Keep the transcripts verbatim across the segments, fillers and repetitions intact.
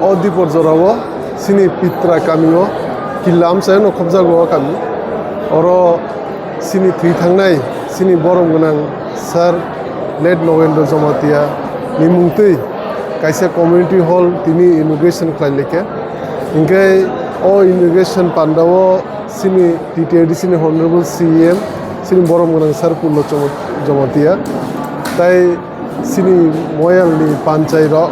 O Dipor jorao chini Pitra kamio killa amchaino khobjago o kami. Oro chini thwi thangnai chini borom gwnang sir late Nogendra Jamatia ni mungtwi kaisa community hall tini inauguration khlai laikha. Hinkhe o inauguration pandao chini T T A D C ni Honorable C E M, chini borom gwnang sir Purno Jamatia, tai chini moyalni panchai rok,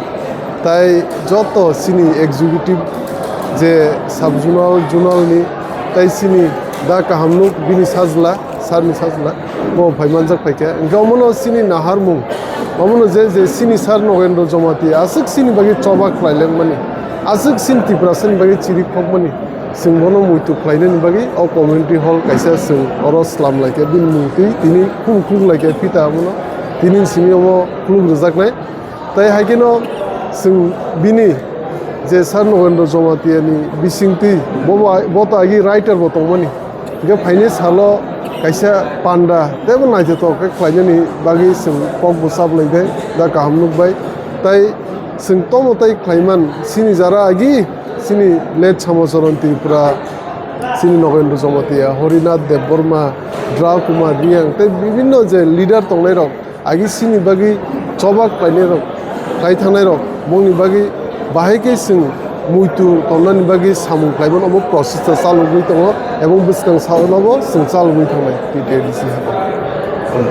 tai joto chini executive je sub zonal, zonal ni, tai chini da kaham nuk bini sajla, sir ni sajla, bo phai manjak phaikha. Hinkhe omono chini naharmung, omono je, je chini sir Nogendra Jamatia aswk chini bagwi choba khlai langmani, aswk chini Tiprasa ni bagwi chiri khokmani, chwng bono muitu khlainani bagwi o community hall kaisa chwng oro slam laikha, bini mungtwi tini khum khum laikha phita omono tini simi omo khuluk rwjaknai. Tai hai kheno chwng bini je sir Nogendra Jamatia ni bisingtwi bo, bo to agi writer bo tongmani. Hinkhe phaini salo kaisa panda teibo naithothok khe khlainani bagwi chwng kok bo chap lai bai, da kaham nuk bai. Tai chwng tomo tai khlaiman chini jara agi chini late Samacharan Tripura, chini Nogendra Jamatia, Horinath Debbarma, Dra Kumar Reang tei bibinno je leader tongnai rok, agi chini bagwi choba khlainai rok, khlai thangnai rok, bongni bagwi bahai khe chwng muitu tonnani bagwi samung khlaimano omo process ta chalogwi tongo, ebong bwskang salo bo chwng chalogwi thangnai T T A D C haphang.